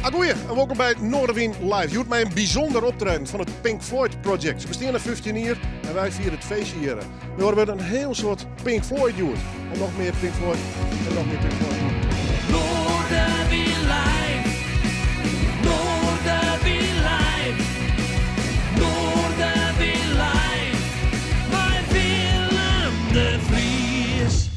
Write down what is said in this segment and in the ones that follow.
Agoeie en wolkom by Noardewyn Live. Hjoed mei in bysûnder optreden fan it Pink Floyd Project. Se besteane 15 jier en wy fiere it feestje hjir. We hoare in hiel soad Pink Floyd hjoed. En noch mear Pink Floyd en noch mear Pink Floyd. Noardewyn Live. Noardewyn Live. Noardewyn Live. Mei Willem de Vries.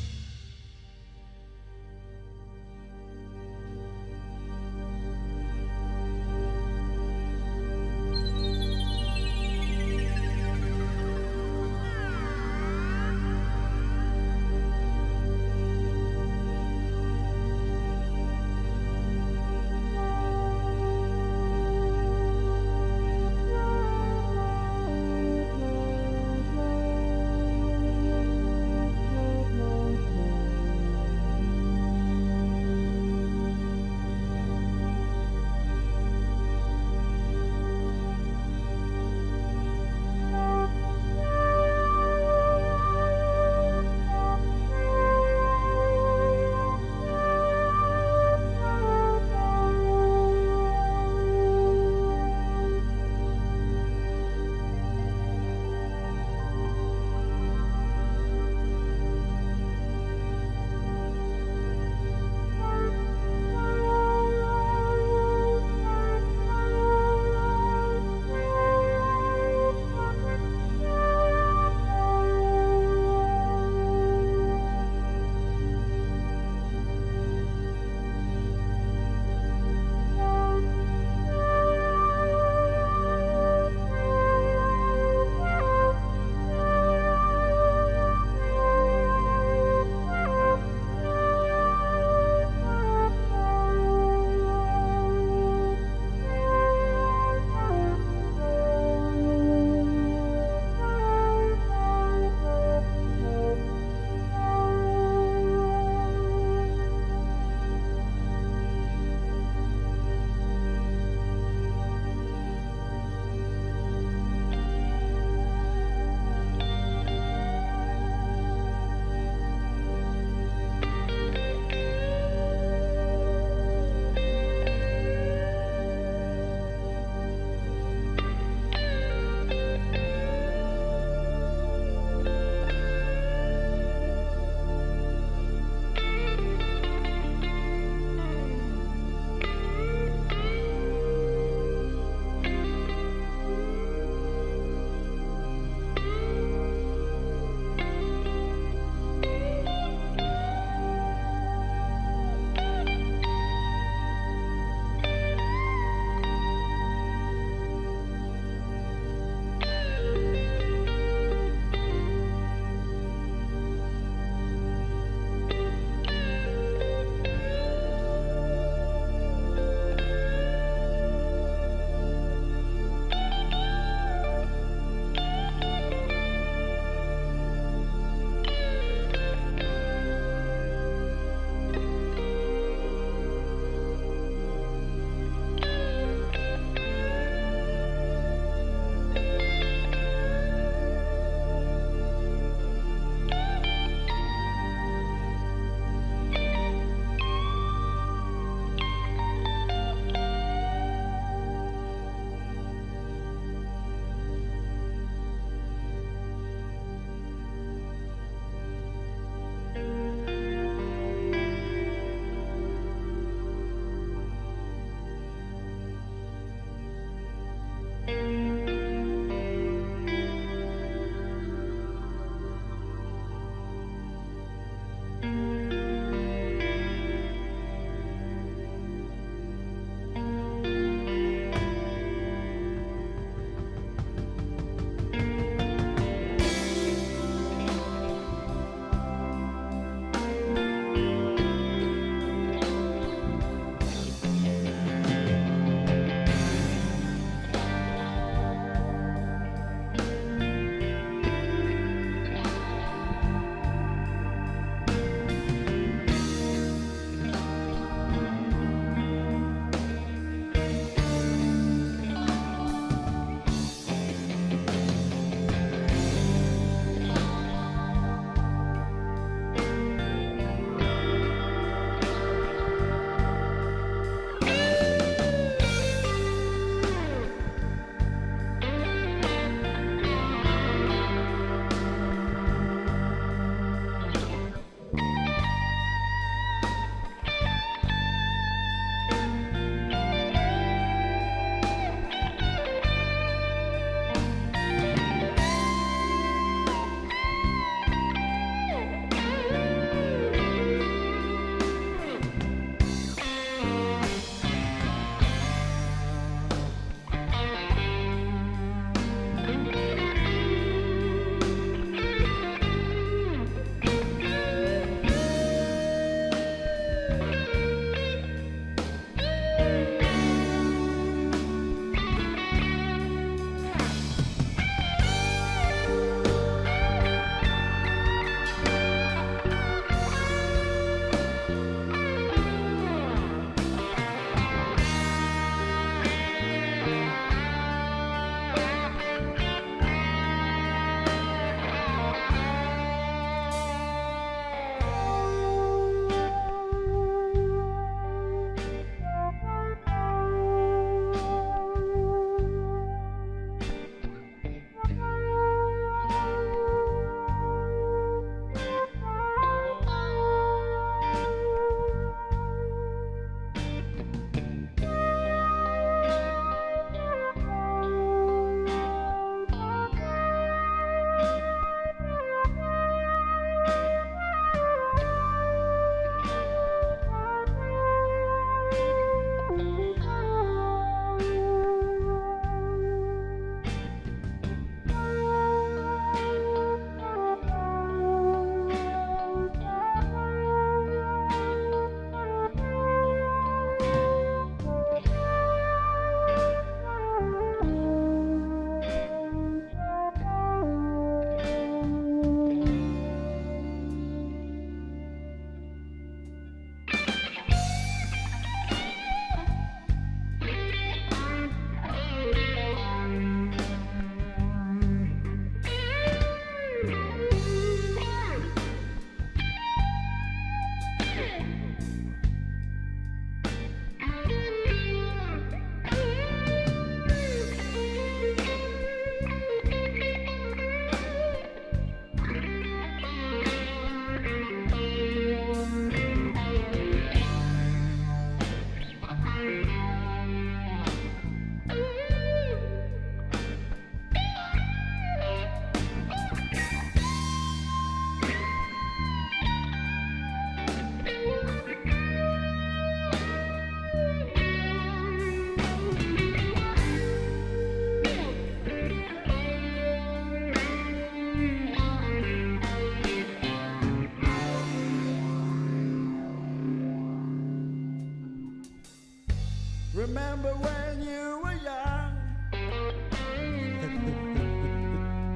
Remember when you were young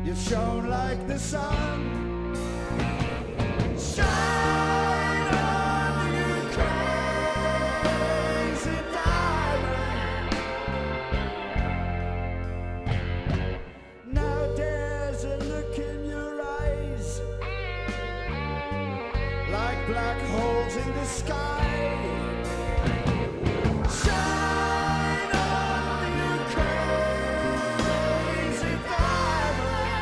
You shone like the sun Shine on you crazy diamond Now there's a look in your eyes Like black holes in the sky Shine on you crazy diamond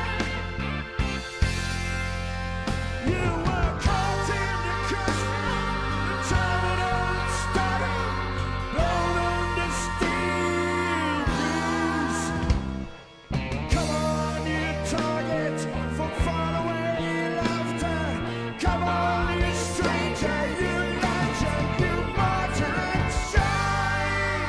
You were caught in the crossfire The time it all started Blown on the steel breeze Come on, you target from far away laughter. Come on, you stranger, you legend, you martyr and shine.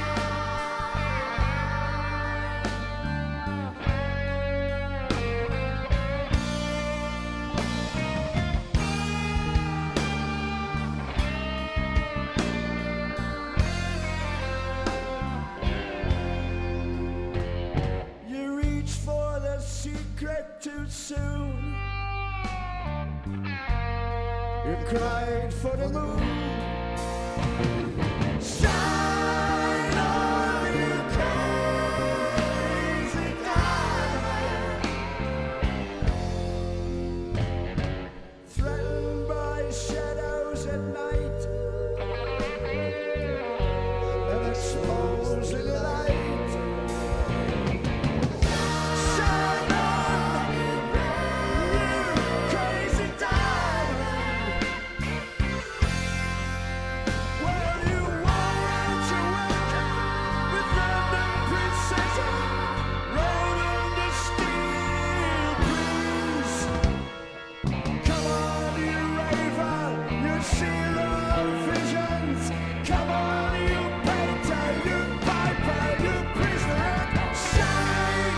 You reach for the secret too soon. You cried for the moon. Shine on, you crazy diamond. Threatened by shadows at night and exposed in the light. Shine on, you crazy diamond. Well, you wore out your welcome with random precision, rode on the steel breeze. Come on, you raver, you sealer of visions. Come on, you painter, you piper, you prisoner, shine.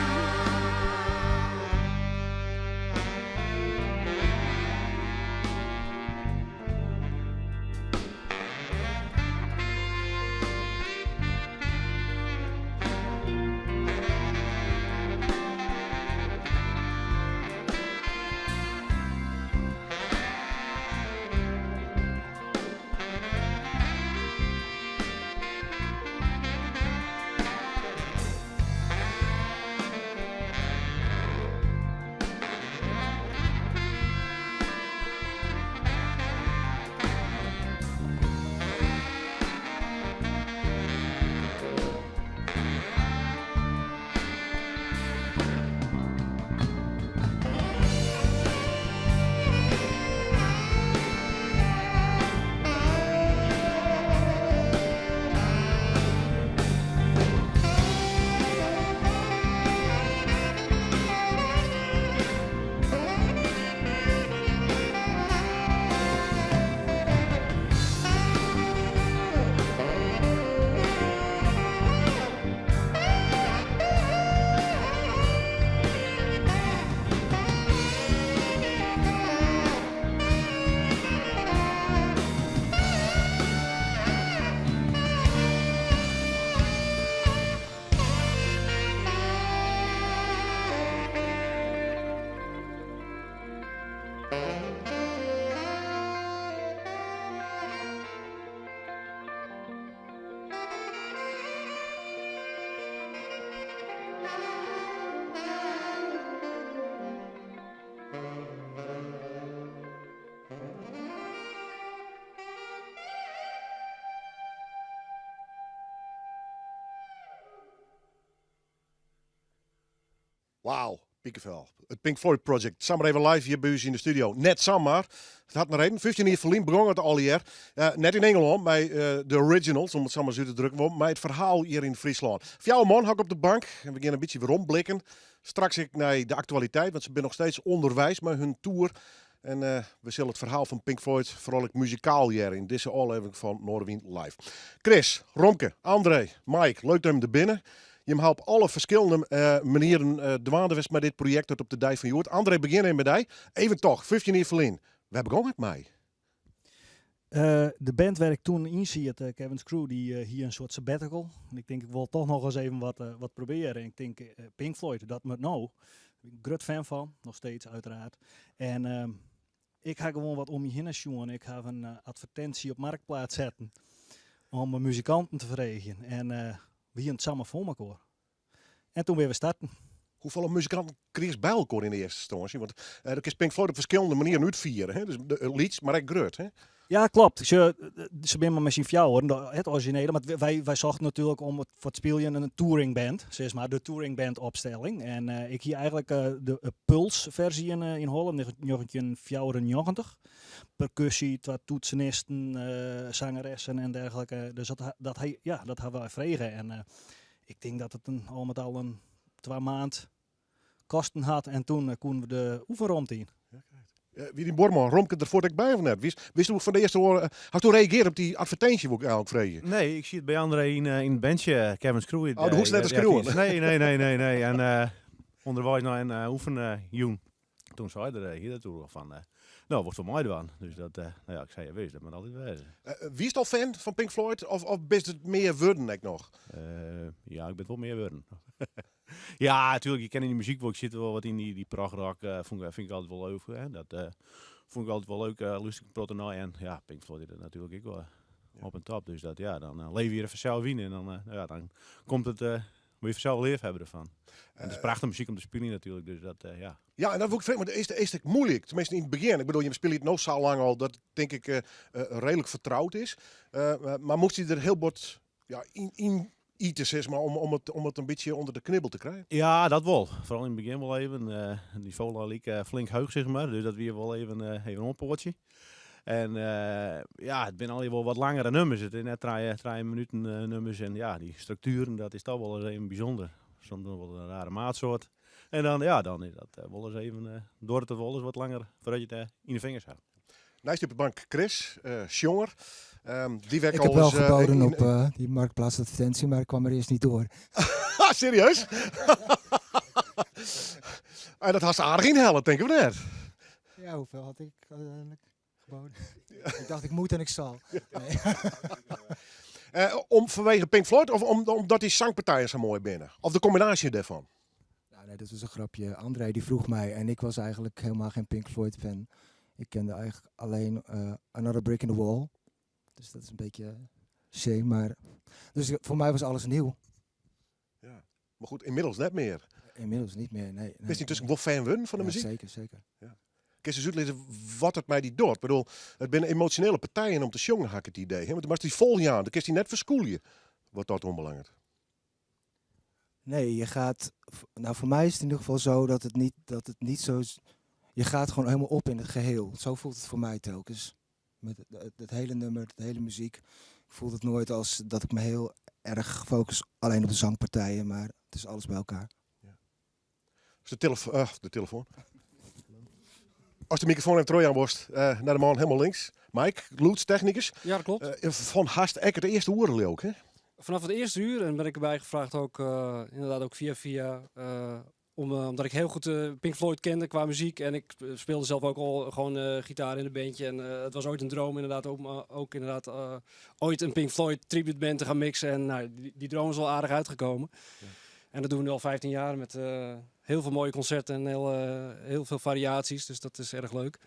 Wauw, pikevel. It Pink Floyd Project. Samar even live hjir by ús yn de studio. Net samar. It hat in reden. 15 jier ferlyn begûn it allegear. Net yn Ingelân, mei de originals, om it samar út te drukken, mar it ferhaal hjir yn Fryslân. Fjouwer man ha ik op de bank en we gean in bytsje weromblikken. Straks ek nei de aktualiteit, want se binne noch steeds ûnderweis mei harren tour. En we sille it ferhaal fan Pink Floyd foaral ek muzikaal hearre yn dizze ôflevering fan Noardewyn Live. Chris, Romke, André, Mike, leuk dat jim der binne. Jim ha op alle ferskillende manieren dwaande west mei dit projekt tot op de dei fan hjoed. André, begjin even mei dy. Even toch, 15 jier ferlyn. Wêr begûn it mei? De band wêr't ik toen yn siet, Kevin's Crew, dy hie in soart sabbatical. En ik tink, ik wol toch noch ris even wat probearje. En ik tink, Pink Floyd, dat moat no. Bin ik grut fan fan, noch steeds uiteraard. En ik ha gewoan wat om my hinne sjoen. Ik ha in advertinsje op Marktplaats setten om muzikanten te freegjen. En we hiene it samar foar mekoar. En toen binne we starten. Hoefolle muzikanten krigest by elkoar yn de earste ynstânsje? Want do kinst Pink Floyd op ferskillende manieren útfiere. Hè? Dus de, lyts, mar ek grut. Hè? Ja, klopt. Se binne mar mei syn fjouweren, it orizjinele. Mar wy sochten natuerlik om it foar it spyljen in touringband, sis mar, de touringband opstelling. En ik hie eigentlik de Pulse-ferzje yn holle, 1994. Perkusje, twa toetsenisten, sangeressen en dergelike. Dus ja, dat hawwe wy frege. En ik tink dat it al met al in 2 maand kosten hat en toen koenen we de oefenromte yn. Wie dyn buorman Romke der fuort ek by of net? Wist do fan de earste oare, hast do reagearre op dy advertinsje, woe ik eigentlik freegje? Nee, ik siet by André yn it bandsje, Kevin's Crew. Oh, do hoechst net te skriuwen. Nee. En ûnderweis nei in oefenjûn, toen sei er, hie dat oer fan, no, wolst wol meidwaan? Dus dat, no ja, ik sei, ja, wis, dat moat altyd wêze. Wiest al fan fan Pink Floyd of bist it mear wurden ek noch? Ja, ik bin wol mear wurden. Ja, natuerlik, je kenne dy muzyk wol. Ik sit wol wat yn dy progrock, fyn ik altyd wol leuk. Hè? Dat fûn ik altyd wol leuk, lúster ik in protte nei. En ja, Pink Floyd is dat natuerlik ek wol op en top. Dus dat, ja, dan leve je der fansels yn en dan, no ja, dan komt it, wurd je fansels leafhawwer derfan. En it is prachtige muzyk om te spyljen natuerlik, dus dat, ja. Ja, en dat wol ik freegje, want is it muoilik? Teminsten yn it begjin. Ik bedoel, jim spylje it no sa lang al dat it tink ik reedlik fertroud is. Mar moast dy der hiel bot, ja, yn ite, sis mar, om it in bytsje ûnder de knibbel te krijen? Ja, dat wol. Foaral yn it begjin wol even. It nivo lei lyk flink heech, sis mar. Dus dat wie wol even oanpoatsje. En ja, it binne allegear wol wat langere nummers. It is net 3 minuten nummers. En ja, dy struktueren, dat is toch wol ris even bysûnder. Soms noch wol in rare maatsoart. En dan, ja, dan is dat wol ris even, duorret it wol ris wat langer foardat je it yn de fingers ha. Neist op de bank Chris, sjonger. Dy wek Ik al heb wel eens, geboden in op die marktplaatsadvertentie, maar ik kwam er eerst niet door. Serieus? En dat hast aardich ynhelle, tink ik net. Ja, hoeveel had ik uiteindelijk geboden? Ik dacht, ik moet en ik zal. Nee. Om fanwege Pink Floyd of omdat dy sangpartijen sa moai binne? Of de kombinaasje dêrfan? Nou, nee, dat was een grapje. André die vroeg mij en ik was eigenlijk helemaal geen Pink Floyd fan. Ik kende eigenlijk alleen Another Brick in the Wall. Dus dat is een beetje shame, maar... Dus voor mij was alles nieuw. Ja. Mar goed, ynmiddels net mear. Inmiddels niet meer, nee. Bist yntusken wol fan wurden fan de Ja, muzyk? zeker, zeker. Ja. Kinst ris útlizze wat it mei dy docht? Ik bedoel, it binne emosjonele partijen om te sjongen, ha ik it idee. Hè? Want do moatst dy fol jaan, do kinst dy net ferskûlje wat dat oanbelanget. Nee, je gaat, nou voor mij is het in ieder geval zo dat het niet, dat het niet zo is. Je gaat gewoon helemaal op in het geheel. Zo voelt het voor mij telkens. Met het hele nummer, de hele muziek. Ik voel het nooit als dat ik me heel erg focus alleen op de zangpartijen, maar het is alles bij elkaar. Ja. Is de telefoon. As de microfoon even troch jaan wolst, nei de man hielendal links. Mike, lûdstechnikus. Ja, dat klopt. Fan hast ek it earste oere leau ik, hè? Vanaf het eerste uur en ben ik erbij gevraagd ook, inderdaad ook via via, omdat ik heel goed Pink Floyd kende qua muziek. En ik speelde zelf ook al gewoon gitaar in een bandje. En het was ooit een droom inderdaad om ook inderdaad ooit een Pink Floyd tribute band te gaan mixen. En nou, die droom is al aardig uitgekomen. En dat doen we nu al 15 jaar met heel veel mooie concerten en heel veel variaties. Dus dat is erg leuk.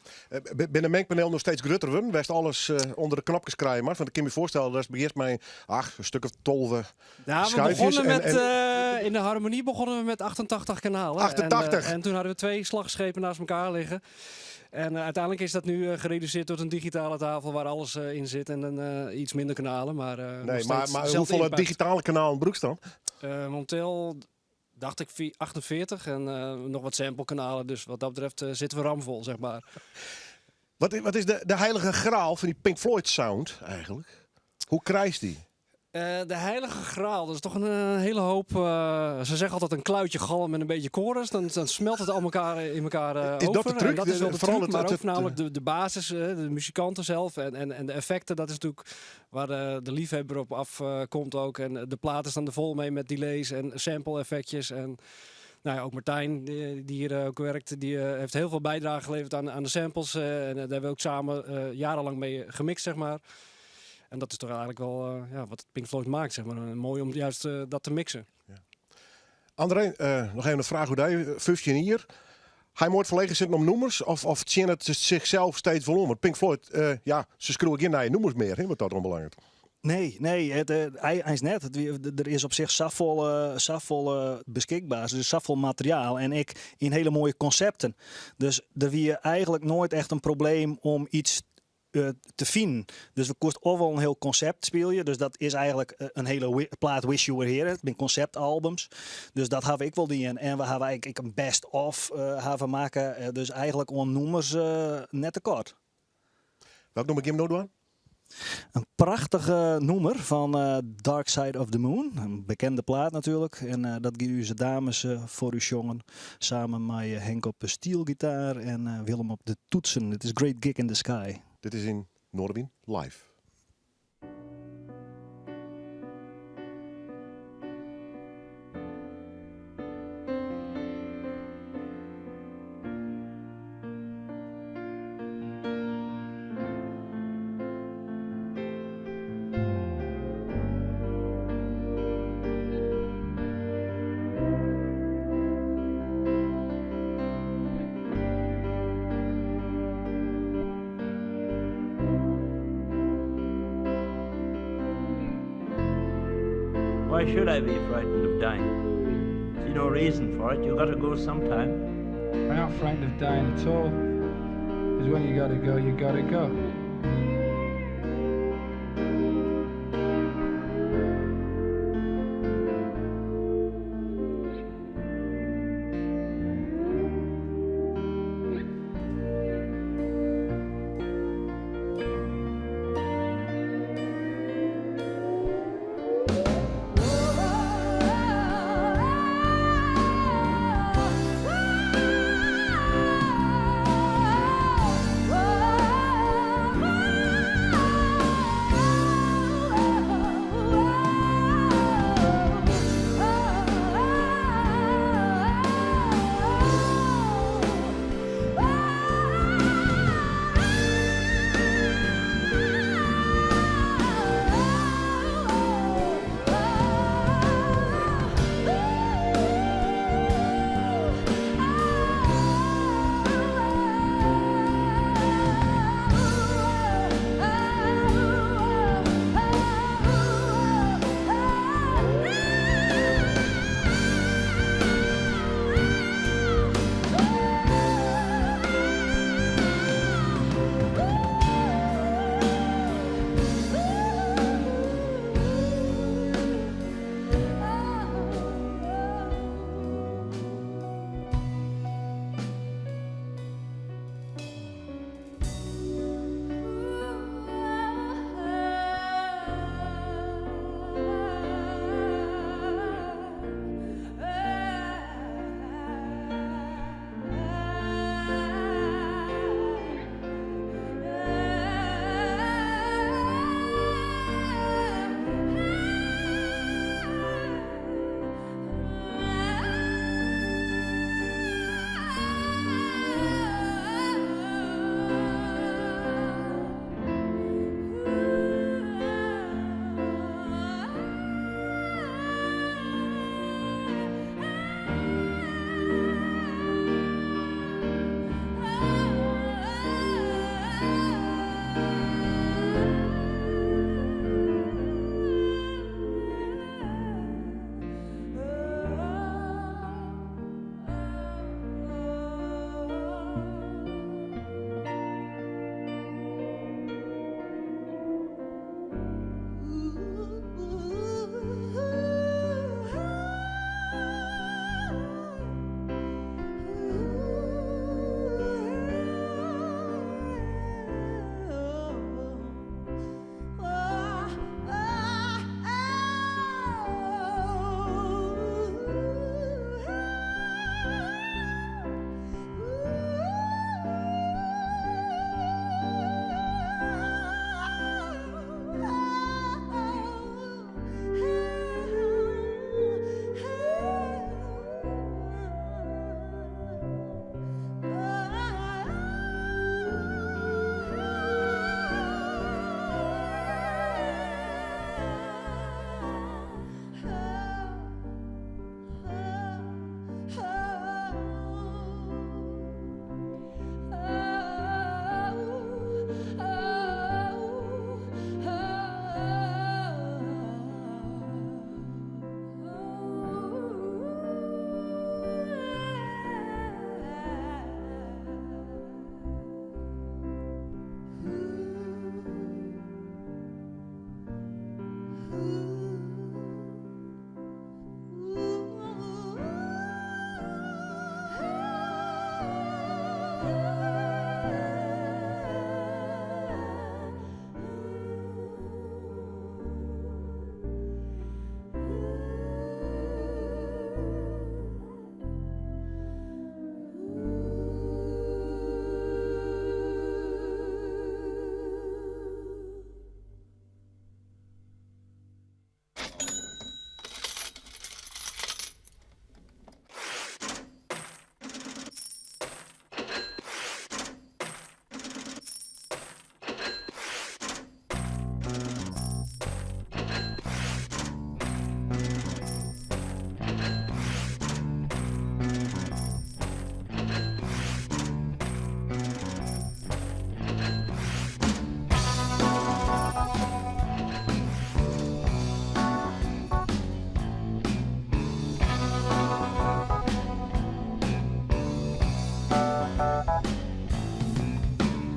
Binne de mengpanelen noch steeds grutter wurden? Wêr'tst alles ûnder de knopkes krije moat? Want ik kin my foarstelle dat begjinst mei, ach, in stik of 12 Ja, we schuifjes begonnen met, en in de harmonie begonnen we met 88 kanalen. En 88? toen hadden we 2 slagschepen naast elkaar liggen. En uiteindelijk is dat nu gereduceerd tot een digitale tafel waar alles in zit en dan iets minder kanalen. Maar Nee, nog steeds maar dezelfde hoeveel impact. digitale kanalen brûkst dan? Momenteel dacht ik 48 en nog wat samplekanalen. Dus wat dat betreft zitten we ramvol. Wat is de heilige graal van die Pink Floyd sound eigenlijk? Hoe krijst die? De heilige graal, dat is toch een hele hoop... ze zeggen altijd een kluitje galm en een beetje chorus. Dan smelt het al elkaar in elkaar Is dat de over. En truc? dat is wel de Vooral truc, maar ook voornamelijk de basis, de muzikanten zelf en de effecten. Dat is natuurlijk waar de liefhebber op af komt ook. En de platen staan er vol mee met delays en sample effectjes. En Nou ja, ook Martijn, die hier ook werkt, die heeft heel veel bijdrage geleverd aan de samples. En daar hebben we ook samen jarenlang mee gemixt, zeg maar. En dat is toch eigenlijk wel ja, wat Pink Floyd maakt, zeg maar. En mooi om juist dat te mixen. André, nog even een vraag hoe die 15 jaar. Hij moet verlegen zitten om noemers of zien het zichzelf steeds vol om? Want Pink Floyd, ja, ze schroeven geen naar noemers meer, hè, wat dat onbelangrijk. Nee, nee, hij is net. Er is op zich zoveel beschikbaar. Dus zoveel materiaal en ik in hele mooie concepten. Dus er wie eigenlijk nooit echt een probleem om iets te vinden. Dus we kost ofwel een heel concept speel je. Dus dat is eigenlijk een hele plaat Wish You Were Here. Het zijn conceptalbums. Dus dat heb ik wel die in. En we hebben eigenlijk een best of hebben maken. Dus eigenlijk om noemers net tekort. Welk nummer Jim nou doen? Een prachtige noemer van Dark Side of the Moon. Een bekende plaat natuurlijk. En dat geven u dames voor uw jongen. Samen met Henk op de steelgitaar en Willem op de toetsen. Het is Great Gig in the Sky. Dit is in Noardewyn live. Why should I be frightened of dying? See no reason for it. You got to go sometime. I'm not frightened of dying at all. Because when you gotta go, you gotta go.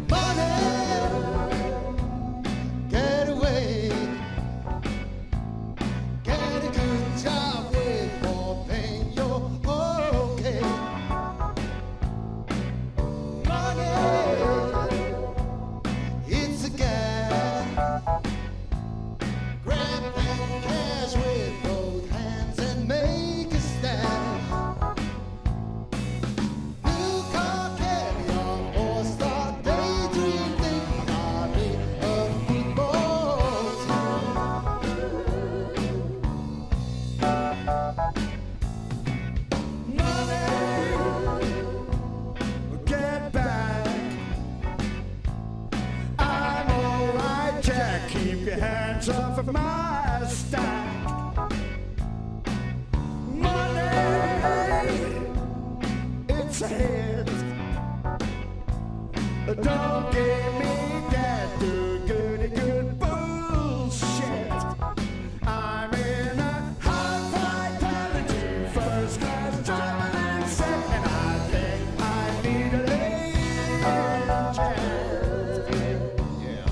Money, get away. Get a good job with more pay, you're okay. Money, it's a gas. Grab that cash with both hands and make a stash. New car, caviar, four-star daydream, think hardly a football team. Money, get back. I'm alright, Jack. Keep your hands off of my stack. Money, it's a hit. Don't give me that do goody good bullshit. I'm in a high fidelity first class traveling set, and I think I need a Learjet. Yeah.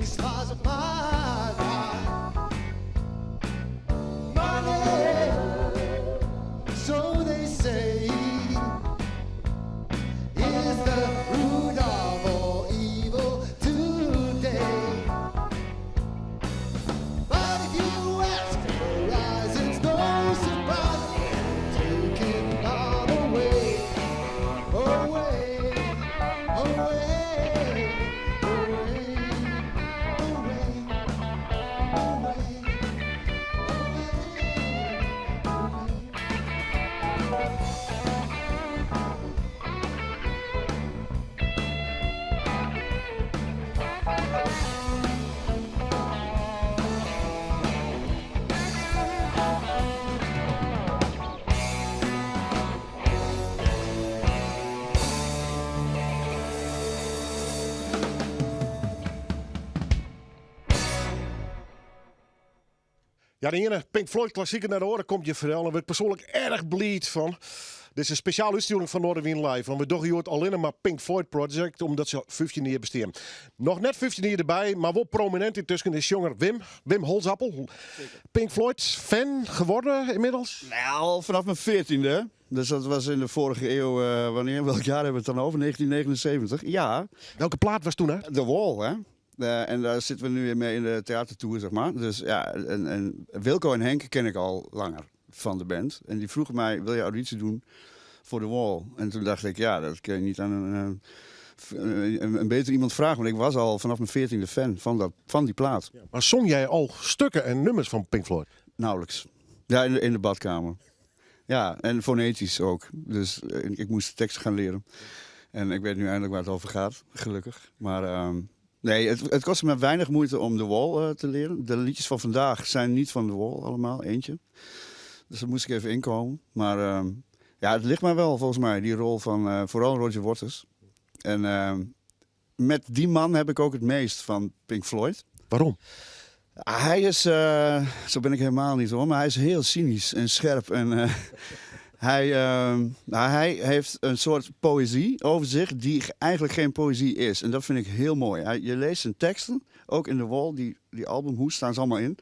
shining stars of my life. Money, so they say, is the root of all evil today. But if you ask her eyes, it's no surprise. Take it all away, away, away, away, away, away, away. Ja, de iene Pink Floyd klassieker nei de oare komt hjir foar. Dêr wurd ik persoanlik erch bliid fan. Dit is in spesjale útstjoering fan Noardewyn Live. Want we dogge hjoed allinnich mar Pink Floyd Project, omdat se 15 jier bestean. Noch net 15 jier derby, mar wol prominint yntusken is sjonger Wim, Wim Holzappel. Pink Floyd fan geworden inmiddels? Nou, al vanaf mijn 14e. Dus dat was in de vorige eeuw. Wanneer, welk jaar hebben we het dan over? 1979. Ja. Welke plaat was toen, hè? The Wall, hè? En daar zitten we nu weer mee in de theatertour, zeg maar. Dus ja, en Wilco en Henk ken ik al langer van de band. En die vroegen mij, wil je auditie doen voor The Wall? En toen dacht ik, ja, dat kun je niet aan een beter iemand vragen. Want ik was al vanaf mijn 14e fan van die plaat. Ja, maar zong jij al stukken en nummers van Pink Floyd? Nauwelijks. Ja, in de badkamer. Ja, en fonetisch ook. Dus ik moest de tekst gaan leren. En ik weet nu eindelijk waar het over gaat, gelukkig. Maar nee, het kostte me weinig moeite om The Wall te leren. De liedjes van vandaag zijn niet van The Wall allemaal, eentje. Dus daar moest ik even inkomen. Maar ja, het ligt mij wel volgens mij, die rol van vooral Roger Waters. En met die man heb ik ook het meest van Pink Floyd. Waarom? Ah, hij is, zo ben ik helemaal niet hoor, maar hij is heel cynisch en scherp. En nou, hij heeft een soort poëzie over zich die eigenlijk geen poëzie is. En dat vind ik heel mooi. Je leest zijn teksten, ook in The Wall, die albumhoes staan ze allemaal in.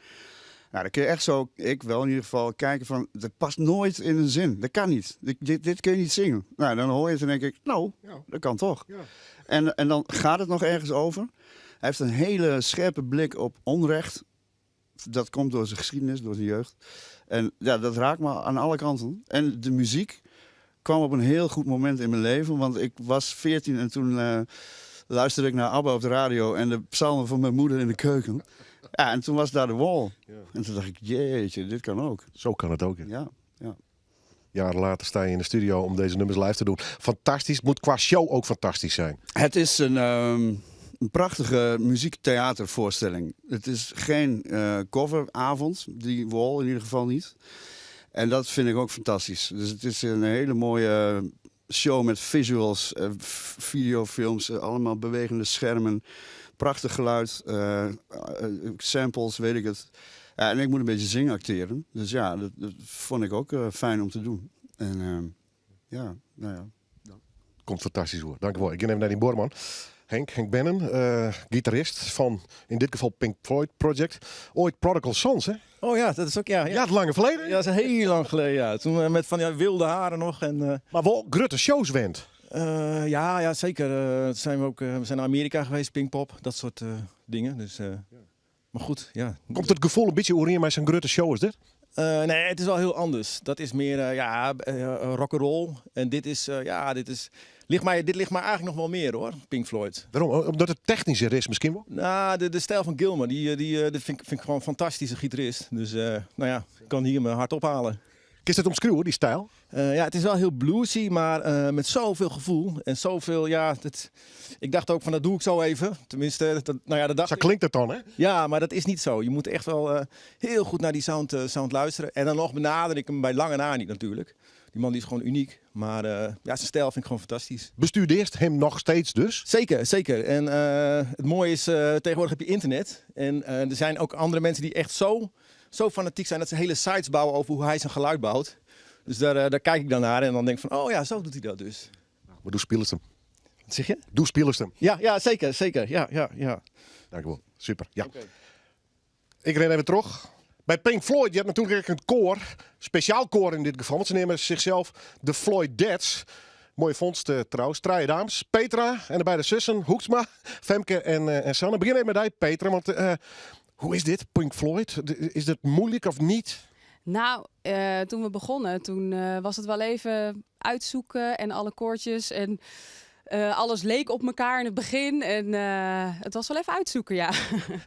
Nou, dan kun je echt zo, ik wel in ieder geval, kijken van, dat past nooit in een zin. Dat kan niet. Dit kun je niet zingen. Nou, dan hoor je het en denk ik, nou, dat kan toch. En dan gaat het nog ergens over. Hij heeft een hele scherpe blik op onrecht. Dat komt door zijn geschiedenis, door zijn jeugd. En ja, dat raakt me aan alle kanten. En de muziek kwam op een heel goed moment in mijn leven. Want ik was 14 en toen luisterde ik naar ABBA op de radio en de psalmen van mijn moeder in de keuken. Ja, en toen was daar de Wall. En toen dacht ik, jeetje, dit kan ook. Zo kan het ook, hè? Ja, ja. Jaren later sta je in de studio om deze nummers live te doen. Fantastisch. Moet qua show ook fantastisch zijn. Het is een prachtige muziektheatervoorstelling. Het is geen coveravond, die Wall in ieder geval niet. En dat vind ik ook fantastisch. Dus het is een hele mooie show met visuals, videofilms, allemaal bewegende schermen. Prachtig geluid, samples, weet ik het. Ja, en ik moet een beetje zingen acteren. Dus ja, dat vond ik ook fijn om te doen. En ja, nou ja. Komt fantastisch hoor. Dank u wel. Ik ga even naar die buorman. Henk Bennen, gitarist van in dit geval Pink Floyd Project. Ooit Prodigal Sons, hè? Oh ja, dat is ook, ja, ja. Ja, het lange verleden. Ja, dat is heel lang geleden, ja. Toen met van die wilde haren nog. En, maar wel grote shows wend. Ja, ja, zeker. Zijn we, ook, we zijn naar Amerika geweest, Pinkpop, dat soort dingen. Dus, maar goed, ja. Komt het gevoel een beetje overeen met zo'n grote show is dit? Nee, het is wel heel anders. Dat is meer ja, rock'n'roll. En dit is, ja, dit is, ligt mij, dit ligt mij eigenlijk nog wel meer hoor, Pink Floyd. Waarom? Omdat het technischer is misschien wel? Nou, de stijl van Gilmour, die dat vind ik gewoon een fantastische gitarist. Dus ik kan hier mijn hart ophalen. Is dat omschreven, die stijl? Ja, het is wel heel bluesy, maar met zoveel gevoel en zoveel, ja, dat, ik dacht ook van dat doe ik zo even. Tenminste, dat, nou ja, dat dacht Zo ik. klinkt het dan, hè? Ja, maar dat is niet zo. Je moet echt wel heel goed naar die sound luisteren. En dan nog benader ik hem bij lange na niet natuurlijk. Die man die is gewoon uniek. Maar ja, zijn stijl vind ik gewoon fantastisch. Bestudeert hem nog steeds dus? Zeker, zeker. En het mooie is, tegenwoordig heb je internet. En er zijn ook andere mensen die echt zo fanatiek zijn dat ze hele sites bouwen over hoe hij zijn geluid bouwt. Dus daar kijk ik dan naar en dan denk ik van, oh ja, zo doet hij dat dus. Maar hoe speelt het hem? Wat zeg je? Doe spilest him. Ja, ja zeker, zeker. Ja, ja, ja. Dankjewel. Super, ja. Ik rin even terug. Bij Pink Floyd, je hebt natuurlijk een koor. Speciaal koor in dit geval, want ze nemen zichzelf de Floydettes. Mooie vondst trouwens. Trije dames. Petra en de beide zussen, Hoeksma, Femke en Sanne. Begin even met jou, Petra, want hoe is dit, Pink Floyd? Is dit moeilijk of niet? Nou, toen we begonnen, toen was het wel even uitzoeken en alle koortjes en alles leek op elkaar in het begin. En het was wel even uitzoeken, ja.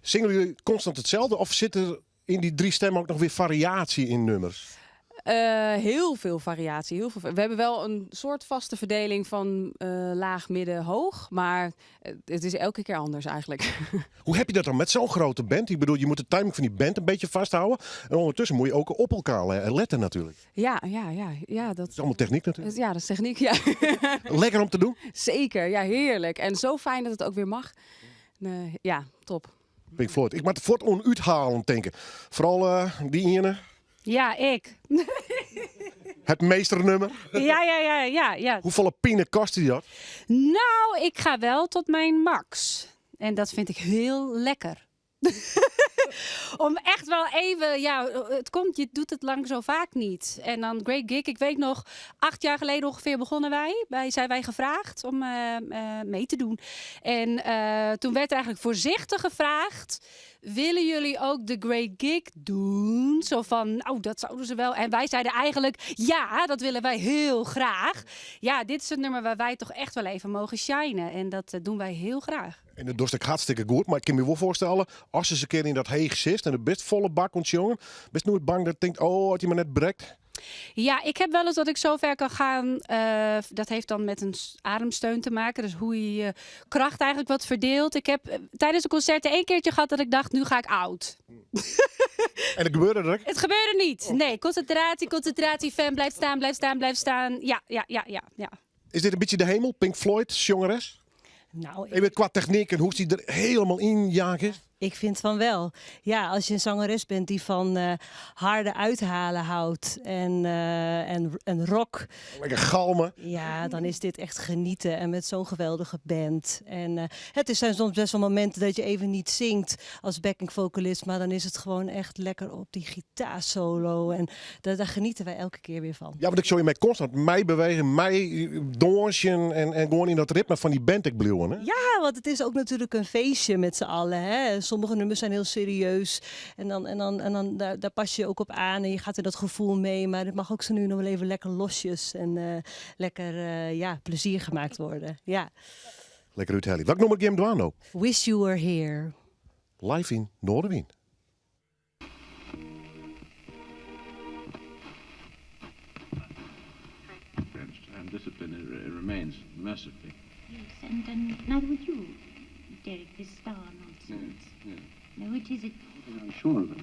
Zingen jullie constant hetzelfde of zit er in die drie stemmen ook nog weer variatie in nummers? Heel veel variatie. Heel veel we hebben wel een soort vaste verdeling van laag, midden, hoog. Maar het is elke keer anders eigenlijk. Hoe heb je dat dan met zo'n grote band? Ik bedoel, je moet de timing van die band een beetje vasthouden. En ondertussen moet je ook op elkaar letten natuurlijk. Ja, ja, ja, ja, dat Dat is allemaal techniek natuurlijk. Ja, dat is techniek, ja. Lekker om te doen? Zeker, ja, heerlijk. En zo fijn dat het ook weer mag. Ja, top. Pink Floyd. Ik moet het voort onuithalen, denken. Vooral die ene. Ja, ik. Het meesternummer. Ja, ja, ja, ja, ja. Hoeveel pine kost die dat? Nou, ik ga wel tot mijn max. En dat vind ik heel lekker. Om echt wel even, ja, het komt, je doet het lang zo vaak niet. En dan Great Gig, ik weet nog, 8 jaar geleden ongeveer begonnen wij. Zijn wij gevraagd om mee te doen. En toen werd er eigenlijk voorzichtig gevraagd, willen jullie ook de Great Gig doen? Zo van, nou, dat zouden ze wel. En wij zeiden eigenlijk, ja, dat willen wij heel graag. Ja, dit is het nummer waar wij toch echt wel even mogen shinen. En dat doen wij heel graag. En dat dorst ik hartstikke goed, maar ik kan me wel voorstellen, als ze eens een keer in dat heeg zit en de best volle bak komt jongen, best nooit bang dat denkt, oh, had hij maar net brekt. Ja, ik heb wel eens dat ik zo ver kan gaan. Dat heeft dan met een ademsteun te maken. Dus hoe je je kracht eigenlijk wat verdeelt. Ik heb tijdens de concerten 1 keertje gehad dat ik dacht, nu ga ik oud. En dat gebeurde er ook? Het gebeurde niet. Nee, concentratie, concentratie, fan, blijf staan, blijf staan, blijf staan. Ja, ja, ja, ja, ja. Is dit een beetje de hemel, Pink Floyd, jongeres? Nou, ik Even qua techniek en hoe die er helemaal in jagen is? Ik vind van wel. Ja, als je een zangeres bent die van harde uithalen houdt en rock. Lekker galmen. Ja, dan is dit echt genieten en met zo'n geweldige band. En het zijn soms best wel momenten dat je even niet zingt als backing vocalist, maar dan is het gewoon echt lekker op die gitaarsolo. En daar genieten wij elke keer weer van. Ja, want ik zou je mij constant mij bewegen, mij dansen en gewoon in dat ritme van die band ik blijven, hè? Ja, want het is ook natuurlijk een feestje met z'n allen, hè? Sommige nummers zijn heel serieus en dan daar pas je ook op aan en je gaat in dat gevoel mee. Maar het mag ook zo nu nog wel even lekker losjes en lekker plezier gemaakt worden. Ja. Lekker uit, Helly. Wat noem ik Jim Duano? Wish You Were Here. Live in Noardewyn. And discipline remains mercifully. Yes, and neither would you, Derek, this star nonsense. Yeah, yeah. No, it is a... I'm sure of it.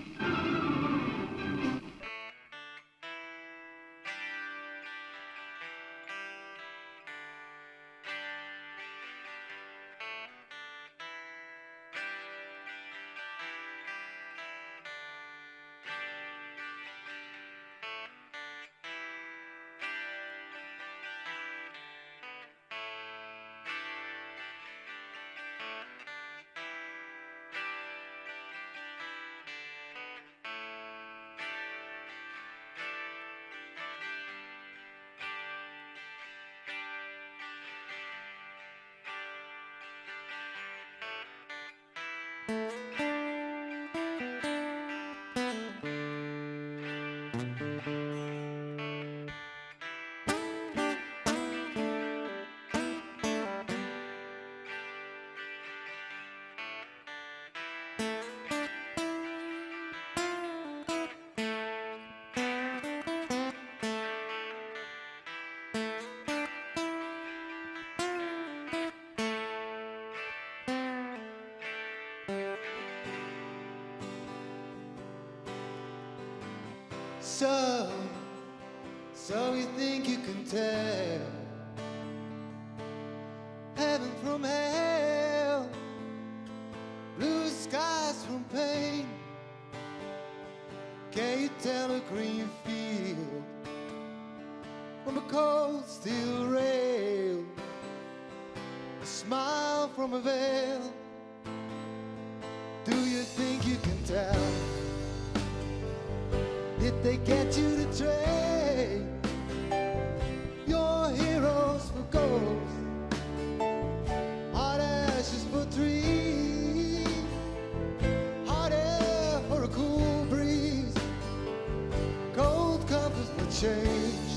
So, so you think you can tell heaven from hell, blue skies from pain? Can you tell a green field from a cold steel rail? Smile from a veil. Do you think you can tell? Did they get you to trade your heroes for ghosts? Hot ashes for trees, hot air for a cool breeze, cold comfort for change.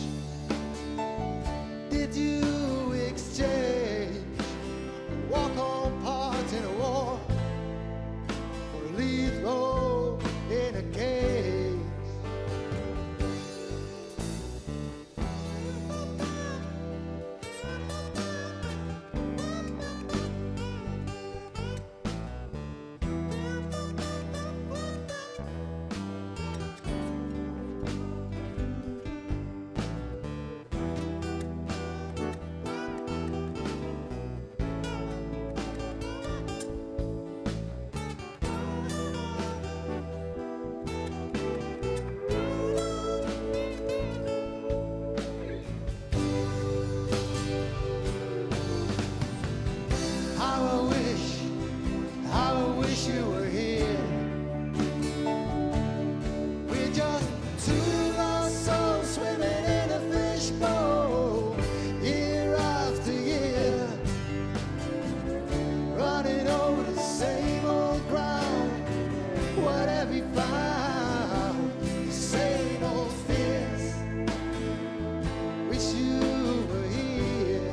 Did you exchange a walk-on part in a war for a lead role in a cage? How I wish, how I wish you were here. We're just two lost souls swimming in a fishbowl, year after year, running over the same old ground. What have we found? The same old fears. Wish you were here.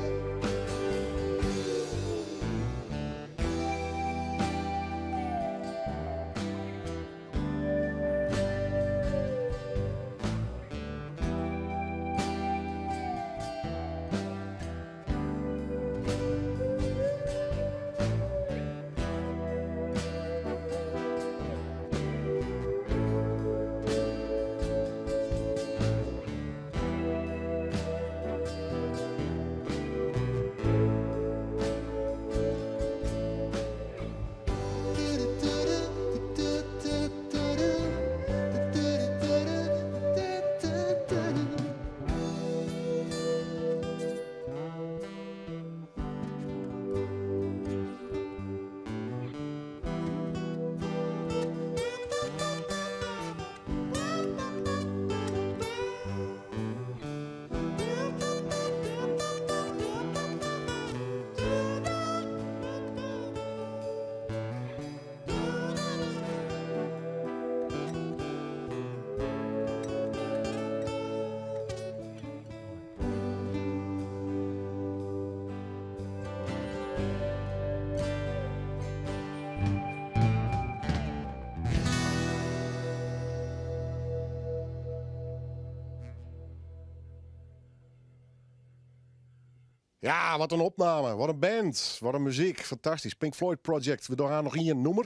Ja, wat in opname, wat in band, wat in muzyk. Fantastysk. Pink Floyd Project. We dogge noch ien nûmer.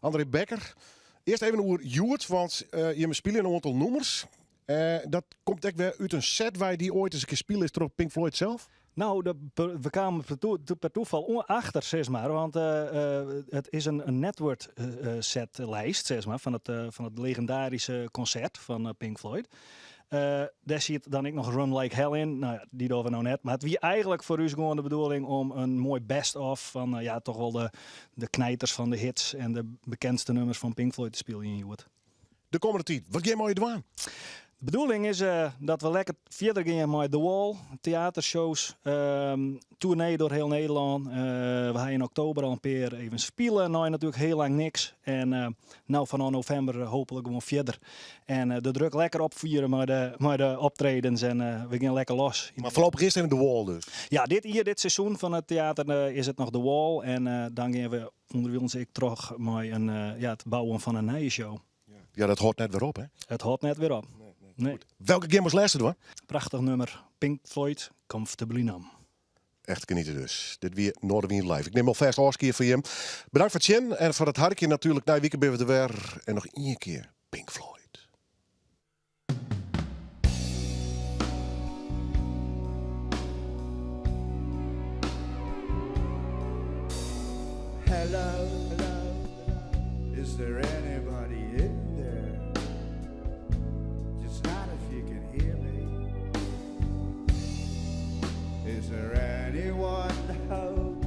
André Bekker. Earst even oer hjoed, want jimme spylje in oantal nûmers. Dat komt ek wer út in set wei dy't oait ris in kear spile is troch Pink Floyd sels. No, we kamen per toefal achter, sis mar. Want it is in network setlist, sis mar, fan it legindaryske konsert fan Pink Floyd. Dêr sit dan ek noch Run Like Hell yn. No ja, dy dogge we no net. Mar it wie eigentlik foar ús gewoan de bedoeling om in moai best-of fan ja, toch wol de knijters fan de hits en de bekendste nûmers fan Pink Floyd te spyljen hjoed. De kommende tiid, wat geane jo dwaan? De bedoeling is dat we lekker fierder gean mei The Wall, teatershows, toernee troch hiel Nederlân. We ha yn oktober al in pear even spile, nei natuerlik hiel lang niks. En no fanôf novimber hooplik gewoan fierder. En de druk lekker opfiere mei de optredens en we gean lekker los. Mar foarlopich earst even The Wall dus. Ja, dit jier, dit seizoen fan it teater is it noch The Wall. En dan gean we ûnderwilens ek troch mei ja, it bouwen fan in nije show. Ja, dat hâldt net wer op, hè? It hâldt net wer op. Nee. Welke gean we as lêste dwaan? Prachtich nûmer, Pink Floyd, Comfortably Numb. Echt genietsje dus. Dit wie Noardewyn Live. Ik nim alfêst ôfskie fan jim. Bedankt foar it sjen en foar it harkjen natuerlik. Nije wike binne we der wer. En noch ien kear Pink Floyd. Hello, is there anybody in there? Just nod if you can hear me. Is there anyone home?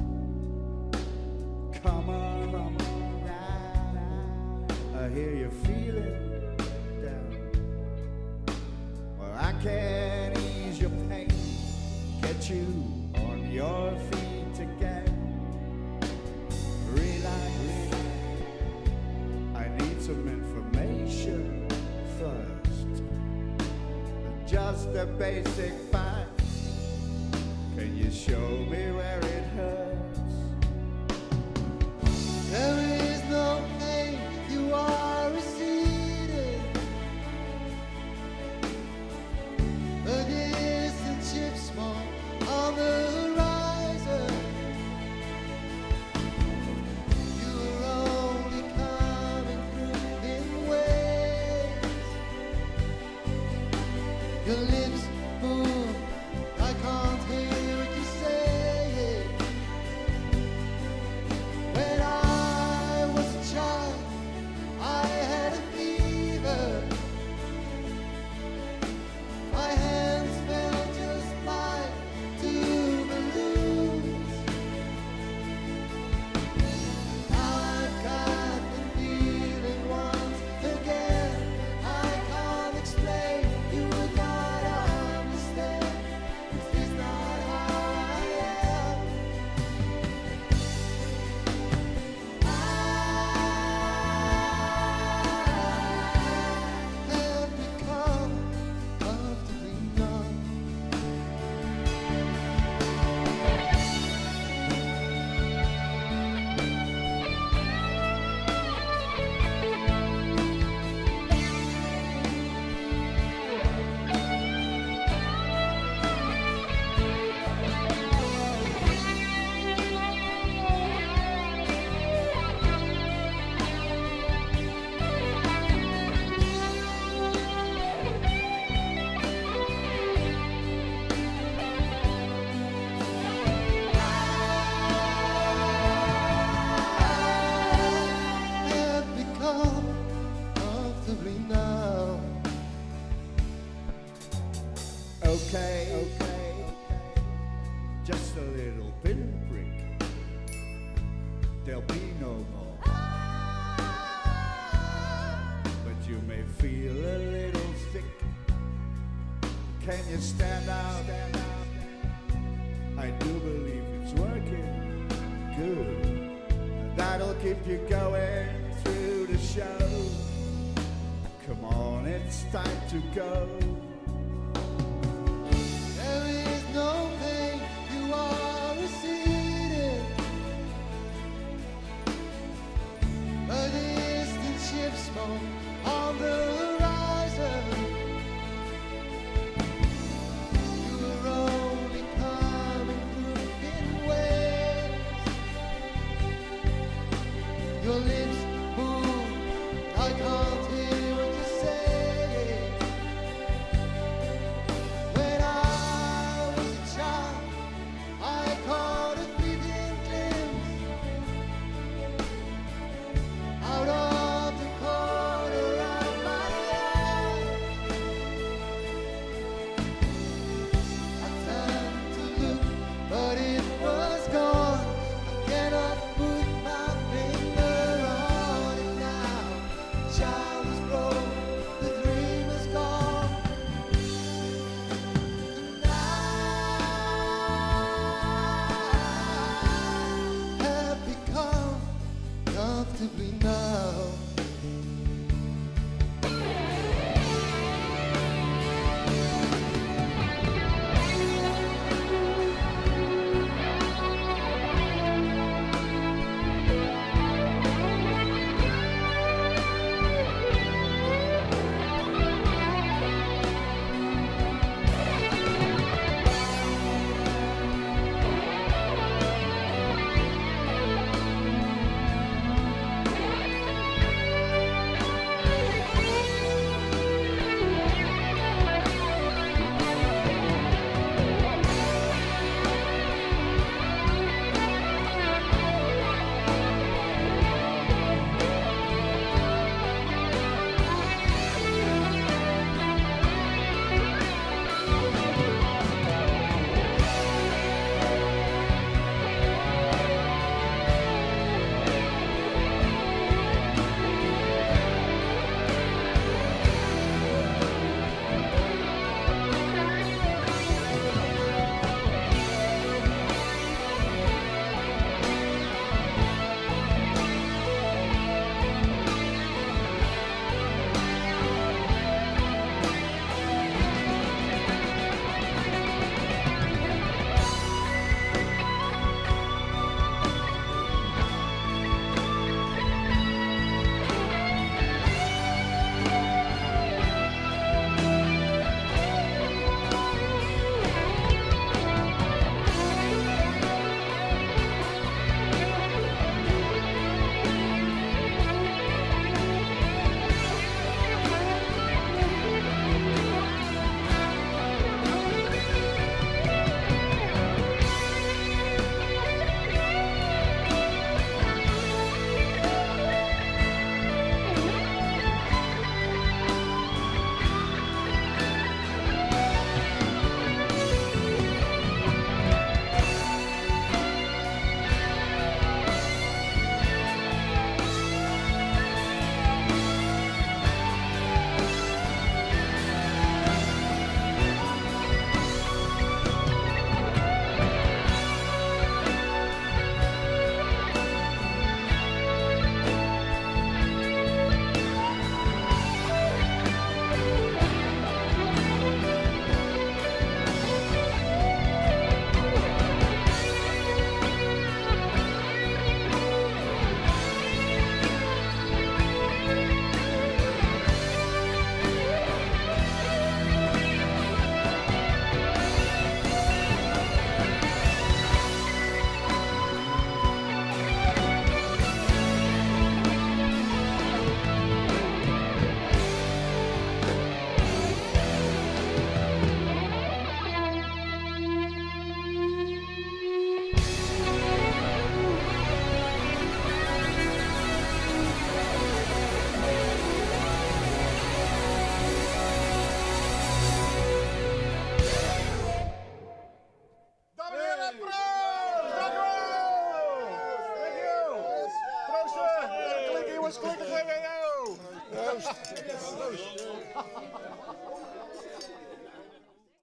can ease your pain, get you on your feet again. Relax. I need some information first. Just the basic facts. Can you show me where it hurts? There is no pain, you are receding. A distant ship smoke on the horizon. You are only coming through in waves. Your lips move, I can't hear what you say. When I was a child, I had a fever. My hands felt just like two balloons. Now I've got the feeling once again. I can't explain, you would not understand. This is not how I am. Have become comfortably numb. Have become comfortably numb. Okay, just a little pinprick. There'll be no more. But you may feel a little sick. Can you stand out? I do believe it's working good. That'll keep you going through the show. Come on, it's time to go. There is no pain, you are receding. A distant ship smoke on the horizon. You are only coming through in waves. Your lips move, I can't hear what you say. When I was a child, I caught a fleeting glimpse out of the corner of my eye. I turned to look, but it was gone. I cannot put my finger on it now. Child. Proost. Proost.